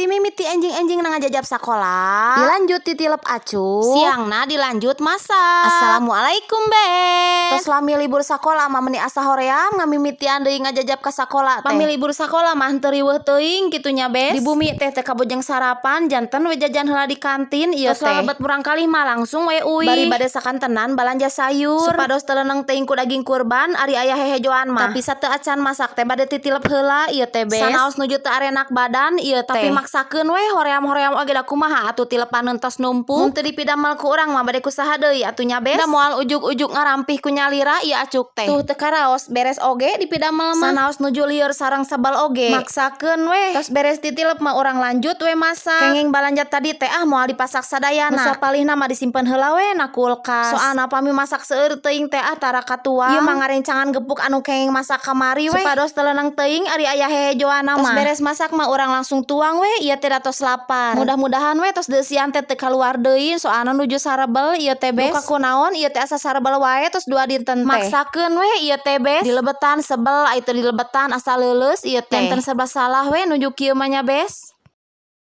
Ti mimiti enjing-enjing na ngajajap sakola, dilanjut titilep acuk, siangna dilanjut masak. Assalamualaikum, Bes. Tos lami libur sakola mah meni asa hoream ngamimitian deui ngajajap ka sakola teh. Pami libur sakola mah henteu riweuh teuing kitu nya, Bes. Di bumi teh teu kabujeng sarapan, janten we jajan heula di kantin ieu teh. Tos lalebet murangkalih mah langsung we uih. Bari bade sakantenan balanja sayur supados teu leuneng teuing ku daging kurban ari aya hehejoan mah. Tapi sateu acan masak teh bade titilep heula ieu teh, Bes. Sanaos nuju teu arenak badan ieu teh. Tapi maksakeun we, hoream-hoream oge da kumaha atuh tilepaneun tos numpuk. Mun teu dipidamel ku urang mah bade ku saha deui atuh nya, Bes? Da moal ujug-ujug ngarampih ku nyalira ieu acuk teh. Tuh teu karaos beres oge dipidamel mah. Sanaos nuju lieur sareng sebel oge. Maksakeun we. Tos beres titilep mah urang lanjut we masak. Kenging balanja tadi teh ah moal dipasak sadayana. Nu sapalihna mah disimpen heula we na kulkas. Soalna pami masak seueur teuing teh ah tara katuang. Ieu mah ngarencangan gepuk anu kenging masak kamari we. Supados teu leuneng teuing ari aya hehejoanna mah. Tos beres masak mah urang langsung tuang we ieu teh, da tos lapar. Mudah-mudahan we tos deusian teh teu kaluar deui, soalna nuju sarebel ieu teh, Bes. Duka kunaon ieu teh asa sarebel wae tos 2 dinten teh. Maksakeun we ieu teh, Bes. Dilebetan sebel, ai teu dilebetan asa leuleus ieu teh. Janten serba salah we nuju kieu mah nya, Bes.